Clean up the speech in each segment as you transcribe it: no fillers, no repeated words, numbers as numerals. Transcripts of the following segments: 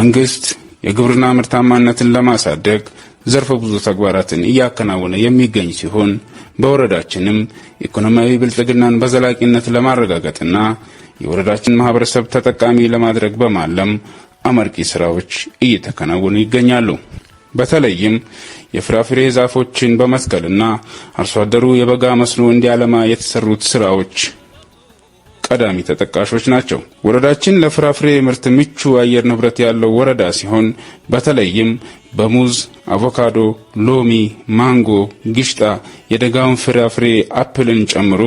መንግስት የግብርና ምርታማነትን ለማሳደግ ዘርፈ ብዙ ተግባራትን እያከናወነ የሚገኝ ሲሆን፣ በወረዳችንም ኢኮኖሚያዊ ብልጽግናን በዘላቂነት ለማረጋገጥና የወረዳችን ማህበረሰብ ተጠቃሚ ለማድረግ በማለም አመርቂ ስራዎች እየተከናወኑ ይገኛሉ። በተለይም የፍራፍሬ ዛፎችን በመትከልና አርሶ አደሩ የበጋ መስኖ እንዲያለማ የተሰሩት ስራዎች ቀዳሚ ተጠቃሾች ናቸው። ወረዳችን ለፍራፍሬ ምርት ምቹ አየር ንብረት ያለው ወረዳ ሲሆን፣ በተለይም በሙዝ፣ አቮካዶ፣ ሎሚ፣ ማንጎ፣ ግሽጣ፣ የደጋውን ፍራፍሬ አፕልን ጨምሮ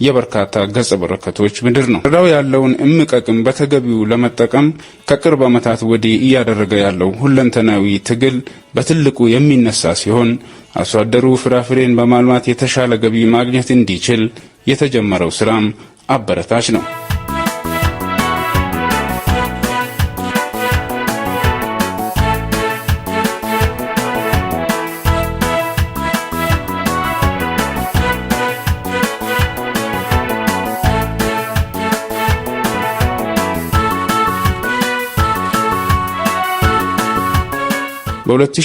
የበርካታ ገጸ በረከቶች ምድር ነው። ወረዳው ያለውን እምቅ አቅም በተገቢው ለመጠቀም ከቅርብ ዓመታት ወዲህ እያደረገ ያለው ሁለንተናዊ ትግል በትልቁ የሚነሳ ሲሆን፣ አርሶ አደሩ ፍራፍሬን በማልማት የተሻለ ገቢ ማግኘት እንዲችል የተጀመረው ስራም አበረታች ነው።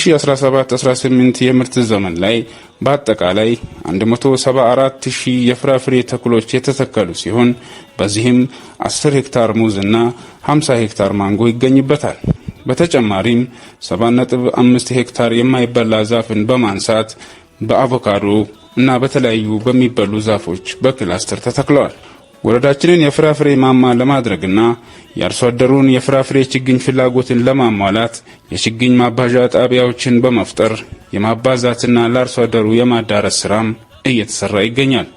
በ2017/18 የምርት ዘመን ላይ በአጠቃላይ 174 ሺህ የፍራፍሬ ተክሎች የተተከሉ ሲሆን፣ በዚህም 10 ሄክታር ሙዝ እና 50 ሄክታር ማንጎ ይገኝበታል። በተጨማሪም 7.5 ሄክታር የማይበላ ዛፍን በማንሳት በአቮካዶ እና በተለያዩ በሚበሉ ዛፎች በክላስተር ተተክለዋል። ወረዳችንን የፍራፍሬ ማማ ለማድረግና የአርሶ አደሩን የፍራፍሬ ችግኝ ፍላጎትን ለማሟላት የችግኝ ማባዣ ጣቢያዎችን በመፍጠር የማባዛትና ለአርሶ አደሩ የማዳረስ ስራም እየተሰራ ይገኛል።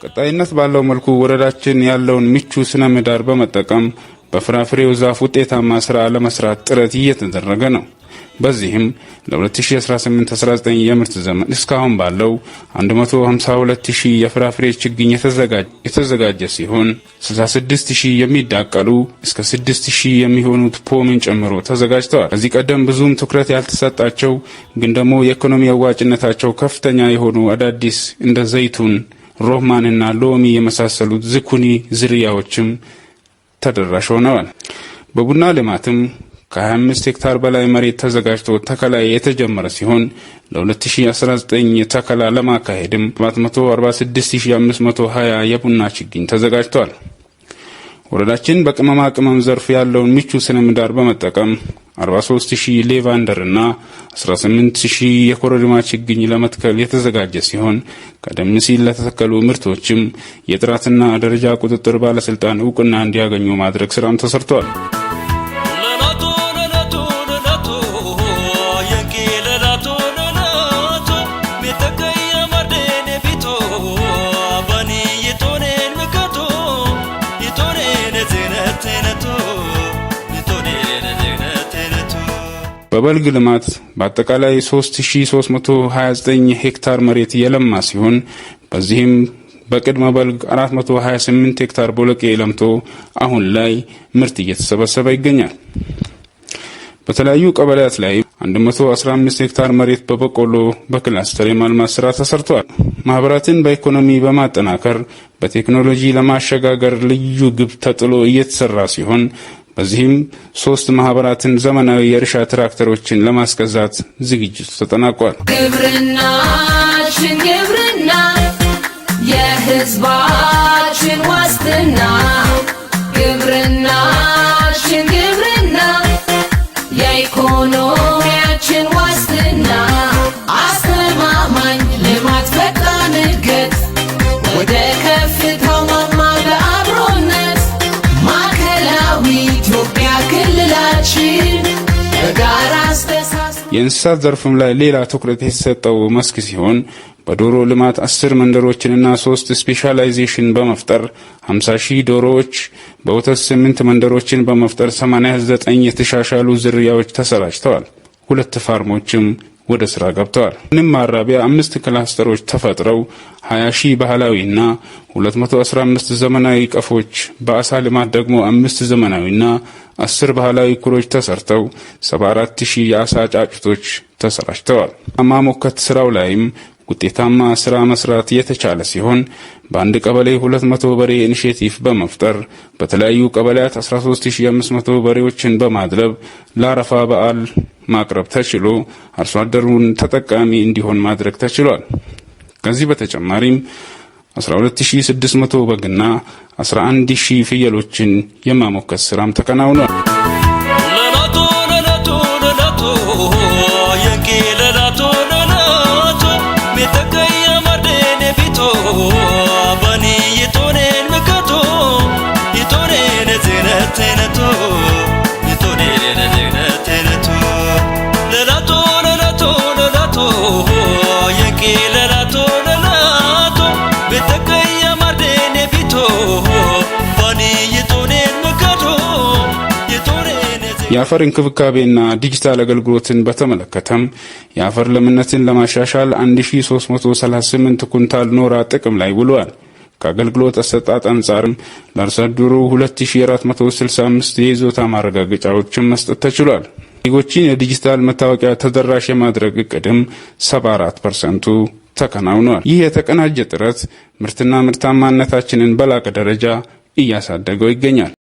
ቀጣይነት ባለው መልኩ ወረዳችን ያለውን ምቹ ስነ ምህዳር በመጠቀም በፍራፍሬው ዛፍ ውጤታማ ስራ ለመስራት ጥረት እየተደረገ ነው። በዚህም ለ2018/19 የምርት ዘመን እስካሁን ባለው 152,000 የፍራፍሬ ችግኝ የተዘጋጀ ሲሆን፣ 66,000 የሚዳቀሉ እስከ 6,000 የሚሆኑት ፖምን ጨምሮ ተዘጋጅተዋል። ከዚህ ቀደም ብዙም ትኩረት ያልተሰጣቸው ግን ደግሞ የኢኮኖሚ አዋጭነታቸው ከፍተኛ የሆኑ አዳዲስ እንደ ዘይቱን፣ ሮማንና ሎሚ የመሳሰሉት ዝኩኒ ዝርያዎችም ተደራሽ ሆነዋል። በቡና ልማትም ከ25 ሄክታር በላይ መሬት ተዘጋጅቶ ተከላ የተጀመረ ሲሆን፣ ለ2019 ተከላ ለማካሄድም 746520 የቡና ችግኝ ተዘጋጅቷል። ወረዳችን በቅመማ ቅመም ዘርፍ ያለውን ምቹ ስነ ምህዳር በመጠቀም 43000 ሌቫንደር እና 18000 የኮረሪማ ችግኝ ለመትከል የተዘጋጀ ሲሆን፣ ቀደም ሲል ለተተከሉ ምርቶችም የጥራትና ደረጃ ቁጥጥር ባለስልጣን እውቅና እንዲያገኙ ማድረግ ስራም ተሰርቷል። ለላቱ ለላቱ ለላቱ የንኪ ለላቱ ለላቱ ሚተከየ ማርዴን ቢቶ ባኒ ይቶኔን ምከቶ ይቶኔን ዜነቴነቶ ይቶኔን ዜነቴነቶ። በበልግ ልማት በአጠቃላይ 3329 ሄክታር መሬት የለማ ሲሆን፣ በዚህም በቅድመ በልግ 428 ሄክታር ቦሎቄ ለምቶ አሁን ላይ ምርት እየተሰበሰበ ይገኛል። በተለያዩ ቀበሌያት ላይ 115 ሄክታር መሬት በበቆሎ በክላስተር የማልማት ስራ ተሰርቷል። ማህበራትን በኢኮኖሚ በማጠናከር በቴክኖሎጂ ለማሸጋገር ልዩ ግብ ተጥሎ እየተሰራ ሲሆን፣ በዚህም ሶስት ማህበራትን ዘመናዊ የእርሻ ትራክተሮችን ለማስገዛት ዝግጅቱ ተጠናቋል። ግብርናችን ግብርና የሕዝባችን ዋስትና፣ ግብርናችን ግብርና የኢኮኖሚያችን ዋስትና፣ አስተማማኝ ልማት፣ ፈጣን እድገት፣ ወደ ከፍታው ማማ በአብሮነት። ማዕከላዊ ኢትዮጵያ ክልላችን በጋራ አስተሳስ የእንስሳት ዘርፍም ላይ ሌላ ትኩረት የተሰጠው መስክ ሲሆን፣ በዶሮ ልማት 10 መንደሮችንና ሶስት specialization በመፍጠር 50 ሺህ ዶሮዎች፣ በወተት ስምንት መንደሮችን በመፍጠር 89 የተሻሻሉ ዝርያዎች ተሰራጭተዋል። ሁለት ፋርሞችም ወደ ስራ ገብተዋል። ንብ ማራቢያ አምስት ክላስተሮች ተፈጥረው 20 ሺህ ባህላዊና 215 ዘመናዊ ቀፎች፣ በአሳ ልማት ደግሞ አምስት ዘመናዊና 10 ባህላዊ ኩሮች ተሰርተው 74 ሺህ የአሳ ጫጩቶች ተሰራጭተዋል። ማሞከት ስራው ላይም ውጤታማ ስራ መስራት የተቻለ ሲሆን፣ በአንድ ቀበሌ 200 በሬ initiative በመፍጠር በተለያዩ ቀበሌያት 13,500 በሬዎችን በማድለብ ለአረፋ በዓል ማቅረብ ተችሎ አርሶ አደሩን ተጠቃሚ እንዲሆን ማድረግ ተችሏል። ከዚህ በተጨማሪም 12,600 በግና 11,000 ፍየሎችን የማሞከስ ስራም ተከናውኗል። ለላቶ ለላቶ ለላቶ የንኬ ለላቶ ለላቶ ሜተከየ ማርዴኔ ቢቶ ባኒ የቶኔን ምከቶ የቶኔን ዜነቴነቶ የቶኔን ዜነቴነቶ ለላቶ ለላቶ ለላቶ የንኬ ለላቶ ለላቶ ሜተከየ ማርዴኔ ቢቶ ባኒ የቶኔን ምከቶ የቶኔን የአፈር እንክብካቤና ዲጂታል አገልግሎትን በተመለከተም የአፈር ለምነትን ለማሻሻል 1338 ኩንታል ኖራ ጥቅም ላይ ውሏል። ከአገልግሎት አሰጣጥ አንጻርም ለአርሶ አደሩ 2465 የይዞታ ማረጋገጫዎችን መስጠት ተችሏል። ዜጎችን የዲጂታል መታወቂያ ተደራሽ የማድረግ እቅድም 74% ተከናውኗል። ይህ የተቀናጀ ጥረት ምርትና ምርታማነታችንን በላቀ ደረጃ እያሳደገው ይገኛል።